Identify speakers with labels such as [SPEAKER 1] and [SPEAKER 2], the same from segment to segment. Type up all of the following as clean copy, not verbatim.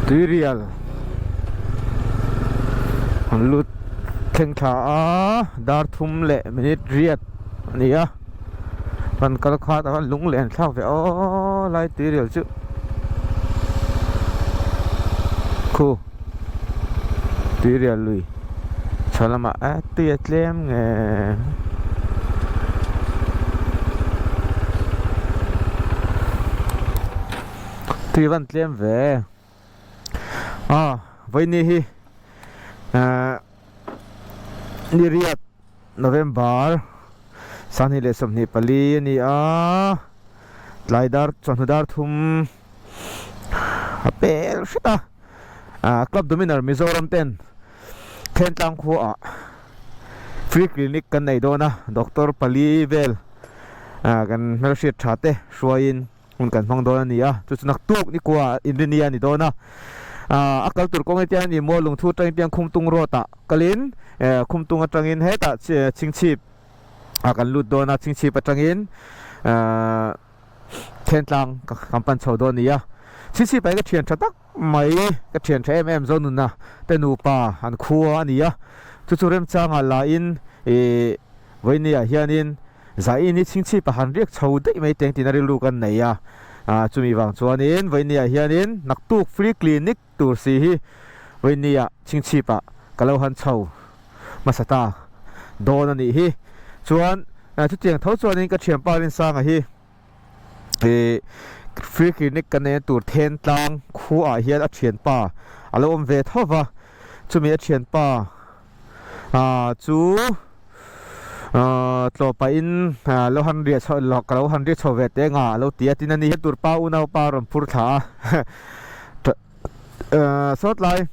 [SPEAKER 1] Tuirial an lut thleng thla a dar thum leh minute riat a ni a kan kal khat a lung leh an thlak ve aw lai tuirial chu khu tuirial lui chho lamah eh tui a tlem nge. Tui van tlem ve a vawiini hi ahh ni riat November sanghnih leh 24 a ni a tlai dar chawhnu dar thum a pel hret a ah Club Dominar Mizoram ten Thentlang khuaah free clinic kan nei dawn a doctor pali vel ah kan hmelhriat tha te hruaiin. Hun kan hmang dawn a ni a, chu chu naktuk ni kua inrini a ni dawn a. A kal tur kawng hetiang a ni maw, lungthu atangin piang Khumtung road ah kalin Khumtung atangin hetah Chhingchhip ah kan lut dawn a, Chhingchhip atangin Thentlang kan pan chho dawn a ni a. Chhingchhip ah hi ka thian tha tak mai, ka thian tha em em Zonuna te nupa an khua a ni a, chu chu remchangah lahin ih Vawinia hianin Zain hi chhingchhip a han riak chho daih mai teng tina rilru kan nei a, chumi vang chuanin Vawinia hianin naktuk free clinic tur si hi Vawinia chhingchhipah ka lo han chho hmasa ta dawn a nih hi. Chuan chutiang tho chuanin ka thianpa Rinsanga hi ih free clinic ka neia tur Thentlang khuaah hian a thianpa a lo awm ve tho va, chumi a thianpa chu tlawh pahin lo han riah chho ka lo han riah chho ve teh anga a lo ti a tin a ni hian tur pa unaupa a rawn phur thla a sawtlai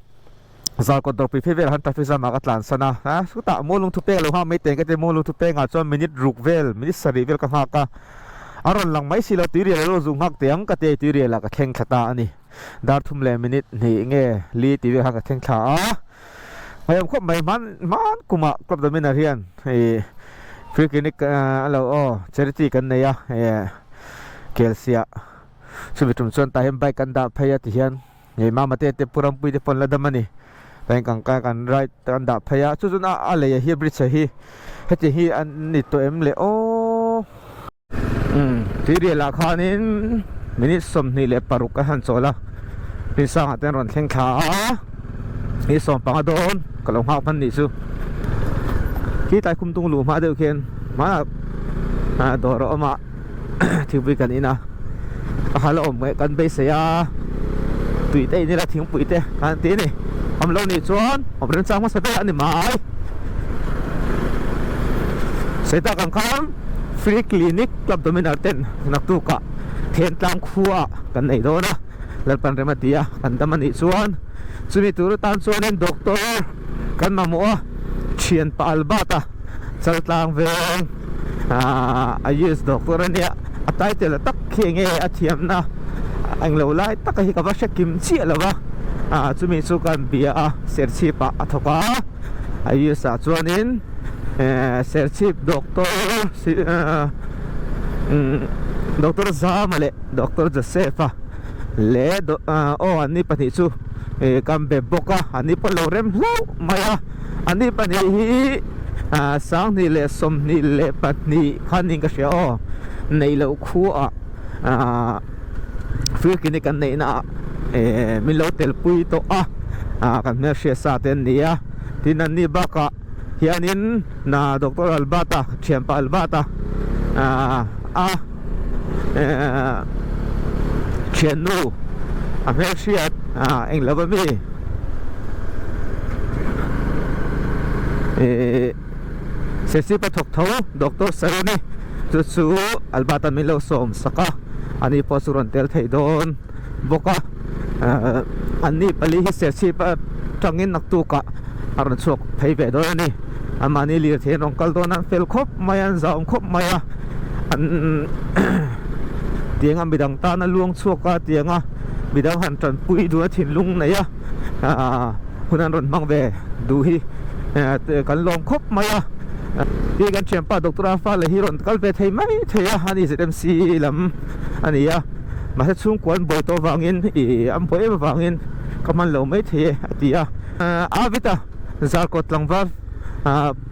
[SPEAKER 1] zal kawt dawrpui phei velah khan traffic jam ah ka tlan san a chutah mualung thu pek a lo nghak mai teh ka ti mualung thu pengah chuan minute ruk vel minute sarih vel ka nghak a a rawn lang mai si lo tuirial a lo zu nghak teh ang ka ti a tuirial ah ka thleng thla ta a ni dar thum leh minute hnih nge li tih vel khan ka thleng thla a. Hmeiam khawp mai hman hman kumah club dominar hian ih free clinic a lo aw charity kan nei a eh kelsiah chumi tum chuan tah hian bike kan dah phei a ti hian ih mama te te pu rampui te pawh an la dam a ni tah hian kan kan ride kan dah phei a chu chuan a lei ah hi bridge ah hi heti hi an ni tawh em le aw. Umm tuirial ah khanin minute 26 a han chawl a Rinsangah te an rawn thleng thla a ni 15 dawn ka lo nghak hman nih chu khi tlai khum tung luh hma deuh khian hmanah ah dawr a awm a thingpui kan in a a hal a awm nge kan beisei a tui te in ila thingpui te kan ti a ni awm lo nih chuan awm remchang hmasa ber a ni mai sawi tak ang khan. Free Clinic Club Dominar ten naktukah Thentlang khuaah kan nei dawn a, Lalpan rem a ti a, kan dam a nih chuan chumi tur atan chuanin Doctor kan mamawh a, thianpa Albert-a Chaltlang veng aah a use Doctor a nia, a title a tak khi enge a thiamna englo lai taka hi ka va hre kim chiah lo va, aah chumi chu kan bia a, Serchhip ah a thawk a. A use ah chuanin Serchhip Doctor Doctor Zama leh Doctor Joseph a leh aw an ni pahnih chu kan be bawk a an ni pawh lo rem hlauh mai a an ni pahnih hi 2022 khan niin ka hria aw neih loh khuaah free clinic kan neih na ah min lo tel pui tawh a kan hmelhriat sa te an ni a tin an ni bakah hianin na Doctor Albert-a thianpa Albert-a a thiannu a hmelhriat eng lo ami ih Sesipa thawk tho Doctor Saroni chu chu Albert-a min lo sawm sak a. Ani pawh chu rawn tel thei dawn bawk a, an ni pali hi Serchhip atangin naktukah a rawn chhuak phei ve dawn a ni. Anmahni lirthei an rawn kal dawn a, an fel khawp mai a, an zahawm khawp mai a, an tianga midang tana luang chhuak a, tianga midang han tanpui duhna thinlung nei a, hun an rawn hmang ve duh hi kan lawm khawp mai a. Ti kan thianpa Doctor Alpha leh hi rawn kal ve thei mai thei a, ani ZMC lam a ni a, mahse chhungkua an buai tawh avangin ih an buai em avangin ka hman lo maithei e a ti a. Avita Zarkawt tlangval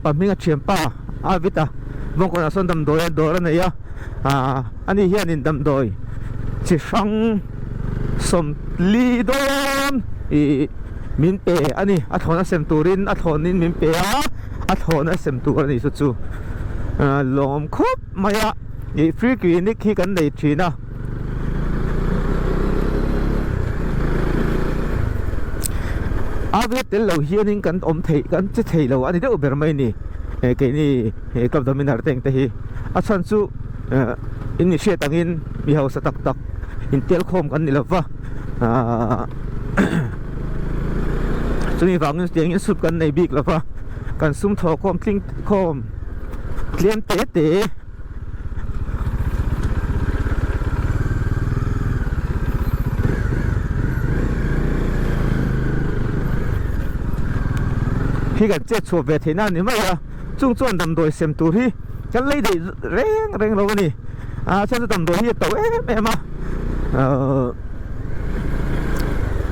[SPEAKER 1] pa hminga thianpa Avita Bawngkawnah sawn damdawi a dawr a nei a, ani hianin damdawi chi hrang 40 dawn ih min pe a ni. A thlawhna sem turin a thlawhnin min pe a, a thlawhna sem tur a ni chu chu lawm khawp mai a, ih free clinic hi kan nei thin a. A ve tel lo hianin kan awm theih kan che thei lo a ni deuh ber mai ni he keini he club dominar te engte hi a chhan chu eh in hriat angin mi hausa tak tak intel khawm kan ni lova ahh chumi vangin chutiangin suit kan nei bik lova kan sum thaw khawm tling khawm tlem te te. Hi kan chet chhuah ve theihna a ni mai a, chung chuan damdawi sem tur hi kan lei daih reng reng lo a ni. A chhan chu damdawi hi a to em em a, ahh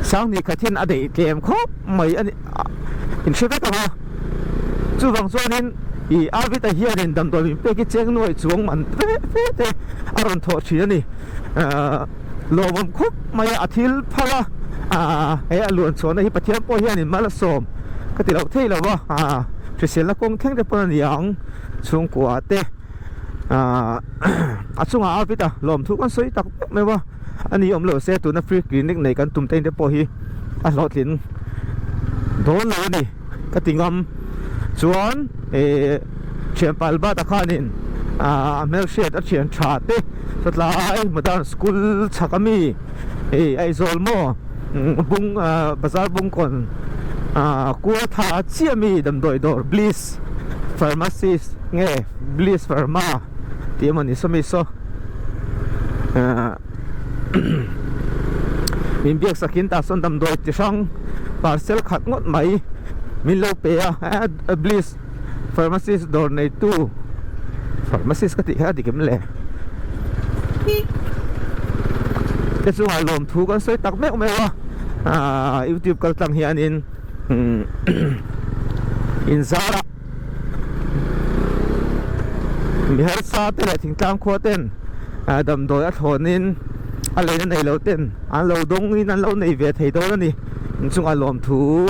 [SPEAKER 1] Sanghnih khat hian a daih tlem khawp mai a ni inhre vek ang a, chuvang chuanin ih Arvita hianin damdawi min pek hi cheng nuai chuang man fe fe te a rawn thawh thin a ni. Ahh lawmawm khawp mai a, a thil phal a, ahh he a luan chhuahna hi Pathian pawh hianin mal a sawm ka ti loh thei lo a, ahh hriselna kawng thleng te pawn a ni ang chhungkua te ahh a chungah Arvita lawmthu kan sawi tak meuh meuh a. A ni awm lo se tuna free clinic nei kan tum te pawh hi a hlawhtlin dawn lo a ni ka ti ngam. Chuan eh thianpa Albert-a khanin ah a hmelhriat a thian tha te chawtlai modern school chhak ami eh Aizawl maw bung ah bazar bungkawn ah kuatha chiah ami damdawi dawr Bliss pharmacist nge Bliss pharma. tih emaw ni sawmi saw min biak sakin tah sawn damdawi chi hrang parcel khat ngawt mai min lo pe a bliss pharmacist dawr neitu pharmacist ka tih kha a dik em le te chungah lawmthu kan sawi tak meuh meuh a ahh youtube kal tlang hianin inzar a. Mi harsa te leh thingtlang khua ten damdawi a thlawnin a leina nei lo ten an lo dawngin an lo nei ve thei dawn a ni inchungah lawmthu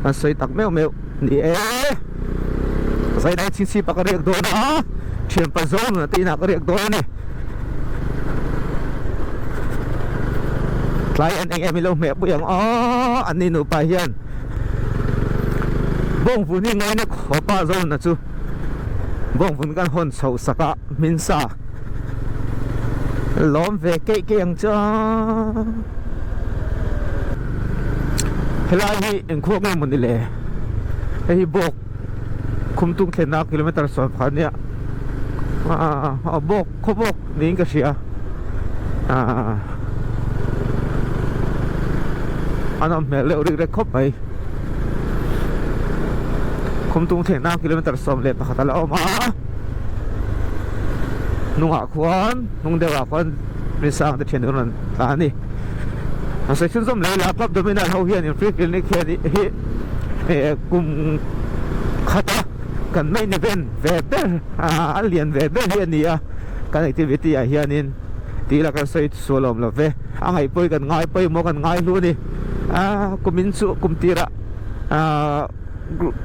[SPEAKER 1] an sawi tak meuh meuh ni e zaidai chhingchhip ah ka riak dawn a thianpa zawng nuna te inah ka riak dawn a ni tlai an eng em i lo hmeh pui ang aw an ni nupa hian. Bawngvun hi ngaina khawp a zawnna chu bawngvun kan hawn chhoh sak a hmin sa lawm ve keih keih ang chu a helai hi engkhuak nge mawni le hei hi bawk khumtung thlenna kilometer 10 ania a bawk khaw bawk niin ka hria aaa a nawm hmel deuh rik rek khawp mai khumtung thlenna kilometer 11 a la awm a hnungah khuan hnung deuhah khuan minsang te thian an rawn tlan a ni an sawi chhunzawm leh la club dominar ho hian in free clinic hian hi kum khata kan main event ve ber a lian ve ber hi a ni a kan activity ah hianin tih lah kan sawi sual awm lo ve a ngaih pawi kan ngai pawimawh kan ngai hlu a ni a kumin chu kum tirah ah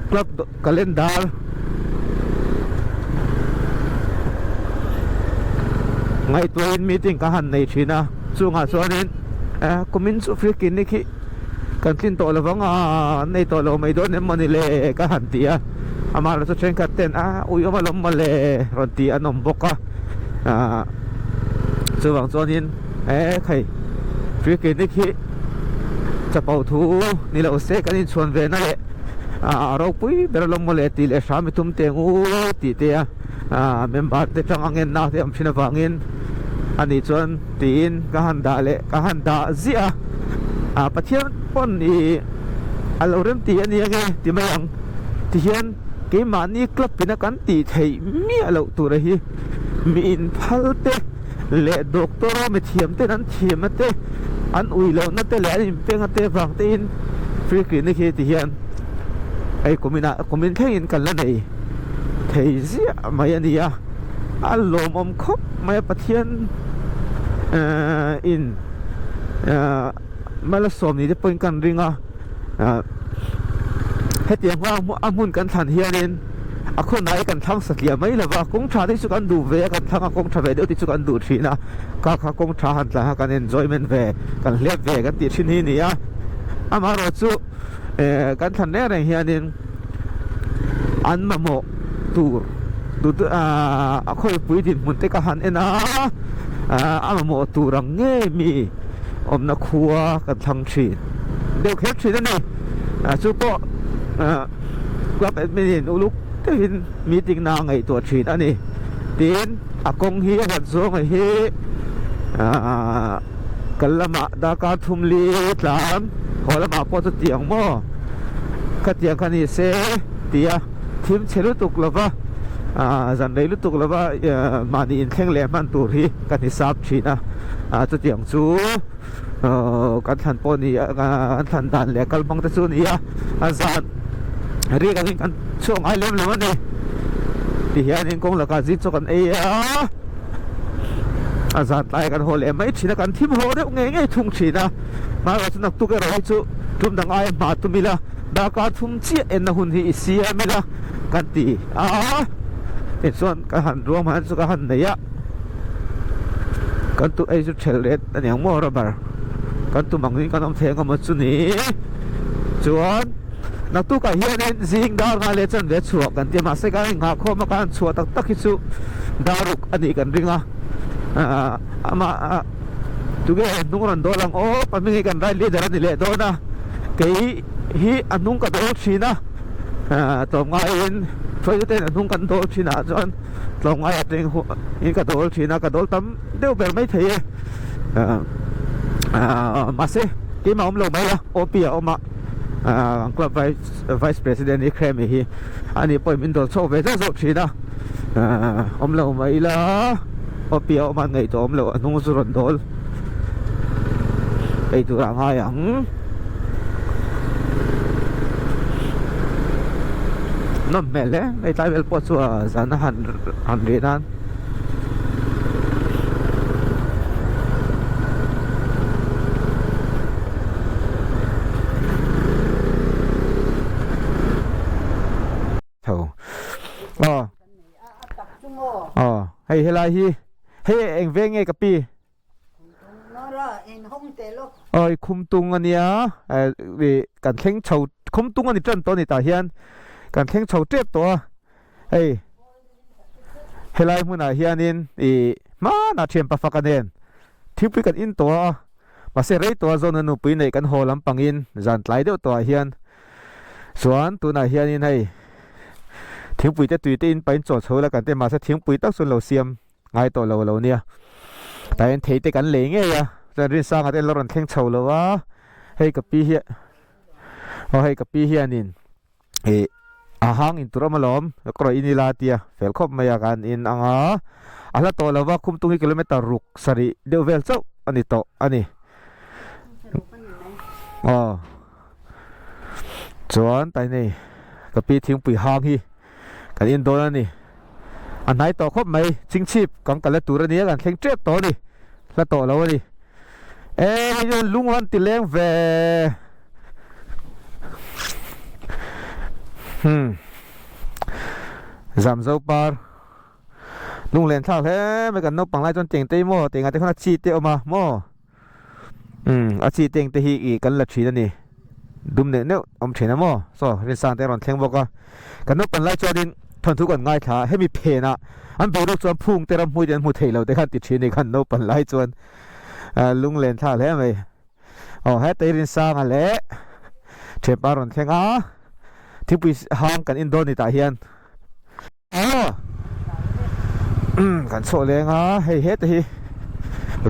[SPEAKER 1] club calendar ngaihtuahin meeting ka han nei thin a chungah chuanin kumin chu free clinic hi kan tlin tawh lo vang a an nei tawh lo mai dawn em mawni le ka han ti a amaherawh chu thenkhat ten a ui awm alawm mawle rawn ti an awm bawk a ah chuvang chuanin e khai free clinic hi chapo thu ni lo se kan inchhuan ve na leh ah ropui ber alawm mawle tih leh hram i tum teng u tih te a ah member te tang ang en na te awm thin avangin ani chuan tiin ka han dah leh ka han dah ziah a ah Pathian pawn ih a lo rem tih a ni ange ti mai ang tihian keimahni club ina kan tih theih miah loh tura hi mi inphal te. leh doctor a mithiam ten an thiamna te an ui lohna te leh an inpeng a te vang te in free clinic hi ti hian hei kumin ah kumin thleng in kan la nei thei ziah mai a ni a a lawmawm khawp mai a Pathian ehh in ehh Malsawm ni te pawhin kan ring a ah hetiang hma a hmun kan thlan hianin a khawnai kan thlang satliah mai lo va kawng tha te chu kan duh ve a kan thlang a kawng tha ve deuh te chu kan duh thin a kha kha kawng tha han tlan kha kan enjoyment ve kan hlep ve kan tih thin hi a ni a amaherawh chu eh kan thlan reng reng hianin an mamawh tur ah a khawipui dinhmun te ka han en a ah a mamawh tur ang ngei mi. Awmna khua kan thlang thin deuh kher thin a ni. Chu pawh club admin in uluk deuhin meeting na a ngaihtuah thin a ni. Tin, a kawng hi a huat zawng a hi kal lamah darkar thum li tlan haw lamah pawh chu tiang maw khatiang kha ni se tia thim chhe lutuk lova zan rei lutuk lova mahni inthleng leh hman tur hi ka hnisap thin a. Ah chutiang chu kan thlan pawh ni a kan thlan dan leh kal hmang te chu a ni a a zan riak angin kan chhuak ngai lem lo a ni ti hianin kawng lakah zing chu kan ei a a zan tlai kan haw leh mai thin a kan thim haw deuh ngei ngei thung thin a hmarawh chu naktuk erawh hi chu tum dang aia hma tum ila darkar thum chiah enna hun hi i siam ila kan ti a tichuan ka han ruahman chu ka han nei a. Kan tu ei chu ṭhelh let a niang maw rubber kan tum ang in kan awm thei ang emaw chu ni chuan naktukah hianin zing dar nga leh chanve chhuah kan tia mahse kan inghah khawm a kan chhuah tak tak hi chu daruk a nih kan ring a ahh amah tunge hnung rawn dawl ang aw pahming hi kan ride leader a ni leh dawn a kei hi a hnung ka dawl thin a ahh tlawmngaiin hruaitute in a hnung kan dawl thin ah chuan. Tlawmngai a teng in ka dawl thin a, ka dawl tam deuh ber mai thei e. Mahse keimah awm lo mai la, OP a awm a, an club vice president hi Kremi hi ani pawhin min dawl chhuak ve zauh zauh thin a, awm lo mai la, OP a awm a ngaihtuah awm lo a hnung chu rawn dawl ei tur a ngai ang. Nawm hmel hle hei tlai vel pawh chu a zan a han han rih nan tho aw aw hei helai hi hei eng veng nge ka pi. Awi khumtung a nia ih kan thleng chho khumtung a ni tan tawh a ni tah hian kan thleng chho tep tawh a hei helai hmunah hianin ih hmanah thian pafaka nen thingpui kan in tawh a mahse rei tawh a zawn a nupui neih kan haw lampangin zan tlai deuh tawhah hian chuan tunah hianin hei thingpui te tui te in pain chaw chho la kan ti a mahse thingpui tak chu an lo siam. Ngai tawh lo lo nia. Tah hian thei te kan lei ngei a, chuan Rinsanga te an la rawn thleng chho lo a, hei ka pi hian aw hei ka pi hianin ih a hang in tur awm alawm ka rawn in ila a tia fel khawp mai a kan in ang a, a hla tawh lo va khumtung hi kilometer ruk sarih deuh vel chauh a ni tawh a ni. Aw chuan tainei ka pi thingpui hang hi. Kan in dawn a ni. A hnai tawh khawp mai. Chingchhip kan kal la tur a nia, kan thleng tep tawh a ni. Hla tawh lo a ni. E hei chu lung an ti leng ve. Hmm. Zamzo par. Lung len thlak hle mai kan naupang lai chuan teng te maw tengah te khan a chi te awm a maw. Umm a chi teng te hi ih kan la thin a ni dum neuh neuh awm thin a maw saw Rinsang te a rawn thleng bawk a kan naupang lai chuanin thawnthu kan ngaithla a hemi phenah an boruak chuan phung te ramhmui te an hmu thei lo te khan ti thin a ni khan naupang lai chuan ah lunglen thlak hle mai aw hetei Rinsanga leh thianpa a rawn thleng a thingpui hang kan in dawn ni tah hian. Aw kan chhuah leng a hei heta hi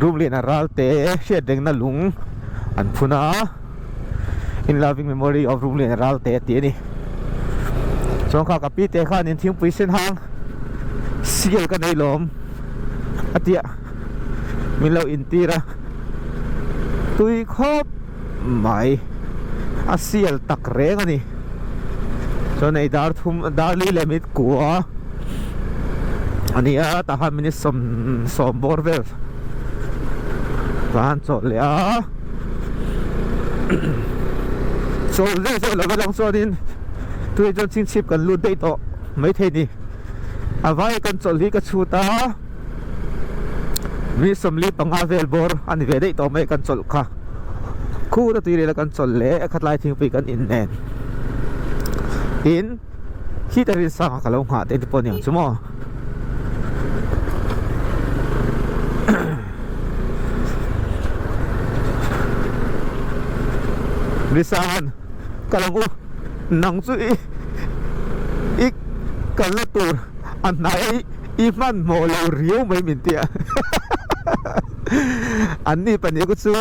[SPEAKER 1] room lian a ral te hriat rengna lung an phun a in loving memory of room lian a ral te tih a ni chuan kha ka pi te khanin thingpui sen hang sial ka nei lawm a tia. min lo intir a tui khawp mai a sial tak reng a ni chuan hei dar thum dar li leh minute kua a ni a tah khan minute sawm sawm bawr vel tah khan chawlh leh a chawlh zeuh zeuh lo atang chuanin tui chuan chhingchhip kan lut daih tawh maithei ni a vai kan chawlh hi ka chhut a. Mi 45 vel bawr a ni ve daih tawh mai kan chawlh kha khur a tui rel a kan chawlh leh a khatlai thingpui kan in nen tin khita rin sang a ka lo nghah te te pawh a ni ang chu maw. Risangan ka lang u nang chu i i kalna tur a hnai a I hmanhmawh lo riau mai min ti a An ni pahnih ku chu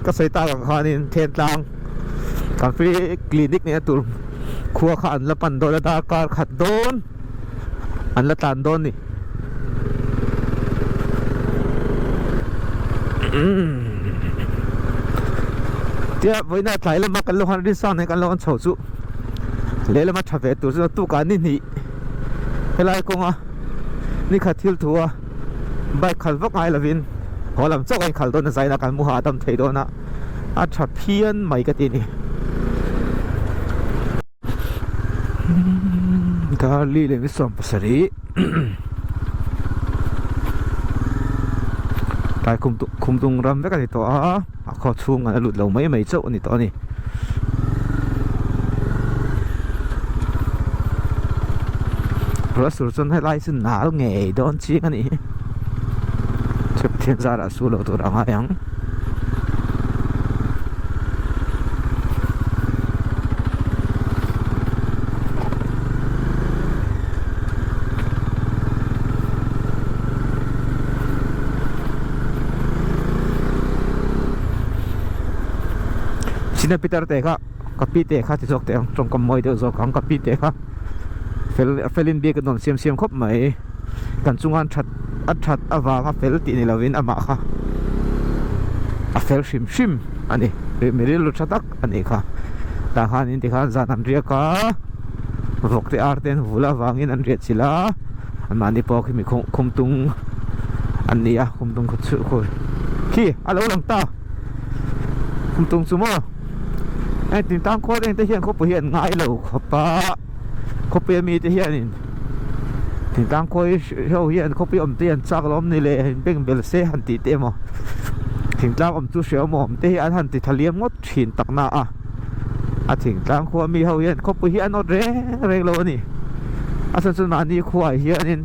[SPEAKER 1] ka sawi tak ang khanin Thentlang kan free clinic neihna tur khua kha an la pan dawn a darkar khat dawn an la tlan dawn ni. Tia vawiina tlai lama kan lo han rin sang nen kan lo an chho chu lehlama tha ve tur chu tukah ni hnih. Helai kawnga nikhat thil thu a bike khalh vak ngai lovin haw lam chauh a inkhalh dawn a zaina kan mu hahdam thei dawn a a tha phian mai ka ti a ni. Darli leh ni 70 tlai khum khum tung ram vek a ni tawh a a khaw chhung an la lut lo mai mai chauh a ni tawh a ni. Ruah sur chuan helai chu nal ngei dawn chiang a ni hi chhep thian zarah su lo tur a ngai ang. China Peter te kha ka pi te kha ti zawk teh ang tawngkam mawi deuh zawk ang ka pi te kha fel felin biak a nuam siam siam khawp mai kan chunga an that a that avanga fel tih ni lovin amah kha a fel hrim hrim a ni mi rilru tha tak a nih kha tah khanin tikhan zan an riak a vawk te ar te an vul avangin an riah chilh a anmahni pawh khi mi khumtung an ni a khumtung khaw chhuh khaw khi a lo lang ta. Tum chu maw heng tin tang khuat eng te hian khawpui hi an ngai lo khawp a khawpui ami te hianin tin tang khawi ho hian khawpui awm te hi an chak lawm ni le in beng bel se han tih te emaw thingtlang awm chu hre awm awm te hi an han ti tha liam ngawt thin tak na a a thingtlang khua mi ho hian khawpui hi an awt reng reng lo a ni a chhan chu mahni khuaah hianin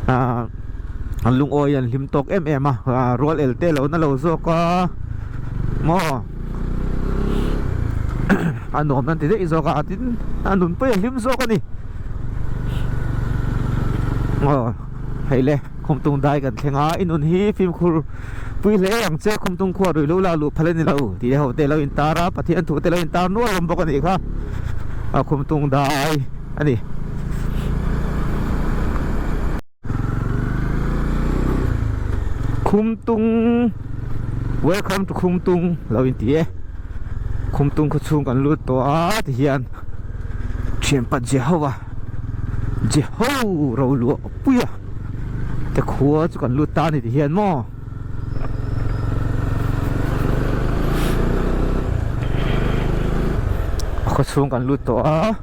[SPEAKER 1] ahh. An lungawi an hlim tawk em em a ah rual el te lo na lo zawk a maw a nuam an ti daih zawk a tin a nunpui a hlim zawk a ni aw hei le khumtung dai kan thleng a i nun hi fimkhur pui hle ang che khumtung khua rui lo la luh phal a ni lo tih ho te lo intar a Pathian thu te lo intar nual awm bawk a nih kha a khumtung dai a ni. Khumtung Welcome to Khumtung lo in ti e Khumtung khaw chhung kan lut tawh a ti hian thianpa Jehovah Jeho ro luah pui a te khua chu kan lut ta a ni ti hian maw. Khaw chhung kan lut tawh a.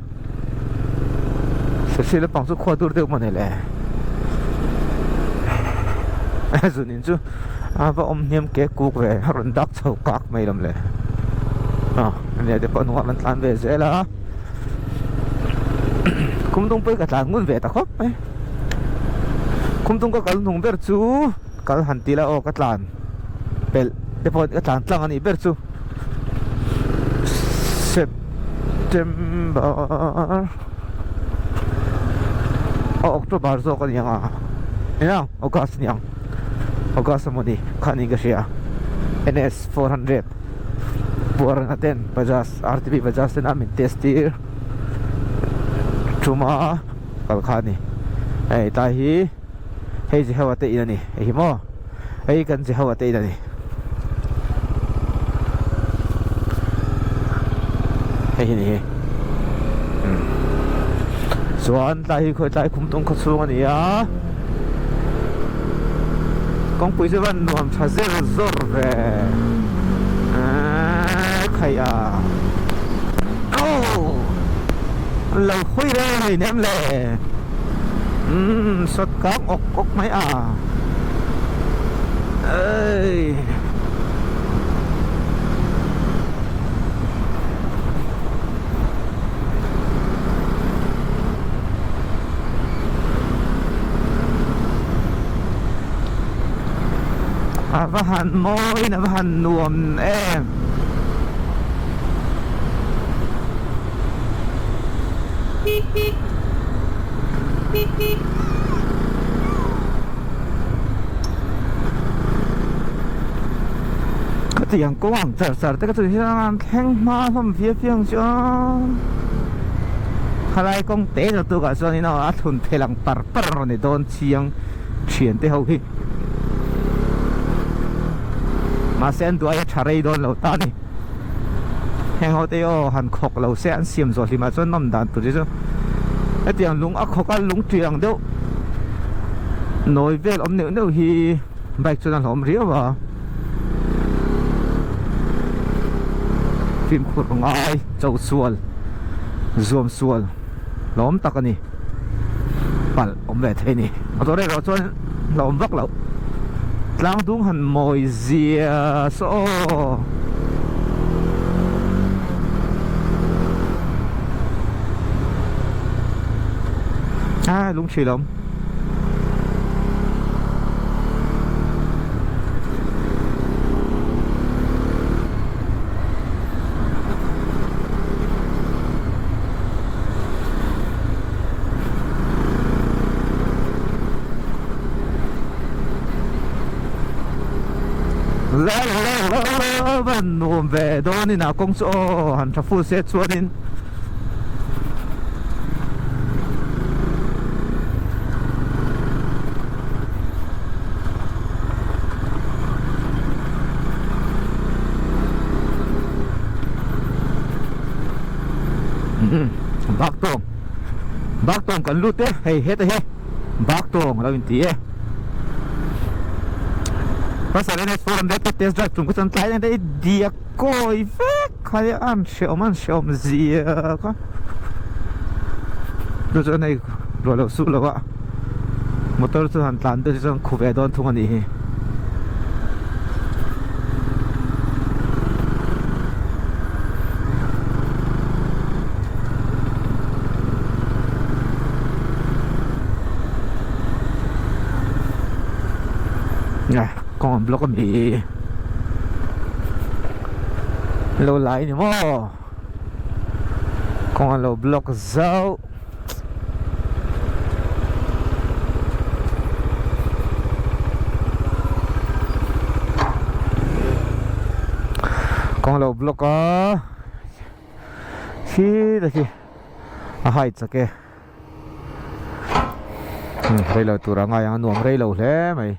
[SPEAKER 1] Sesi lampang chu khua dur deuh maw ni le zun in chu a va awm hniam ke kuk ve a rawn dak chho kak mai lawm le a nia te pawh hnungah an tlan ve zel a khumtung pawh hi ka tlan ngun ve ta khawp mai khumtung ka kal hnung ber chu kal han ti la aw ka tlan pelh te pawh ka tlan tlang a nih ber chu September aw October zawk a ni ang a eng August a ni ang August a mawni kha niin ka hria NS 400 Puarna ten Bajaj RTP Bajaj ten a min test tir thuma kal kha a ni hei tlai hi hei Jehovah te in a ni hei hi maw. Hei kan che ho a te in a ni. Hei hi ni hi. Chuan tlai hi khawi tlai khum tung khaw chhung a ni a. Kawngpui chu van nuam tha zer zawr ve. Eeee khai a. Aww an lo hawi reng reng em le. Umm sawt kang awk awk mai a. Eii. A va han mawiin a va han nuam em. Khatiang kawng ang char char te kha chu hian an thleng hma hlawm viau viau ang chu a khalai kawng te lo tukah chuanin aw a thlun phel ang par par a rawn ni dawn chiang thian te ho hi mahse an duh aia tha rei dawn lo ta a ni. Heng ho te hi aw han khawk lo se an siam zawh hlimah chuan nawm dan tur hi chu hetiang lung a khawk a lung tui ang deuh nawi vel awm neuh neuh hi bike chuan a hlawm riau a fimkhur ngai cho sual zuam sual hlawm tak a ni palh awm ve thei a ni motor erawh chuan hlawm vak loh tlang dung han mawi zia saw aw. A lung thri lawm. Nuam ve dawnin a kawng chu aw han tha full se chuanin Bak tawng Bak tawng kan lut e hei heta hi Bak tawng a lo inti e Pasal NS400 te test drive tum kha chuan tlai nen te i diak kawi vek khai a an hreawm an hreawm zia kha chu chuan hei ruah loh suh loh a motor chu han tlan te chuan khu ve dawn thung a nih hi. Kawng an block a mi lo lai ni maw kawng an lo block zauh. Kawng lo block a khi ta khi a height chak e rei lo tur a ngai ang a nuam rei lo hle mai.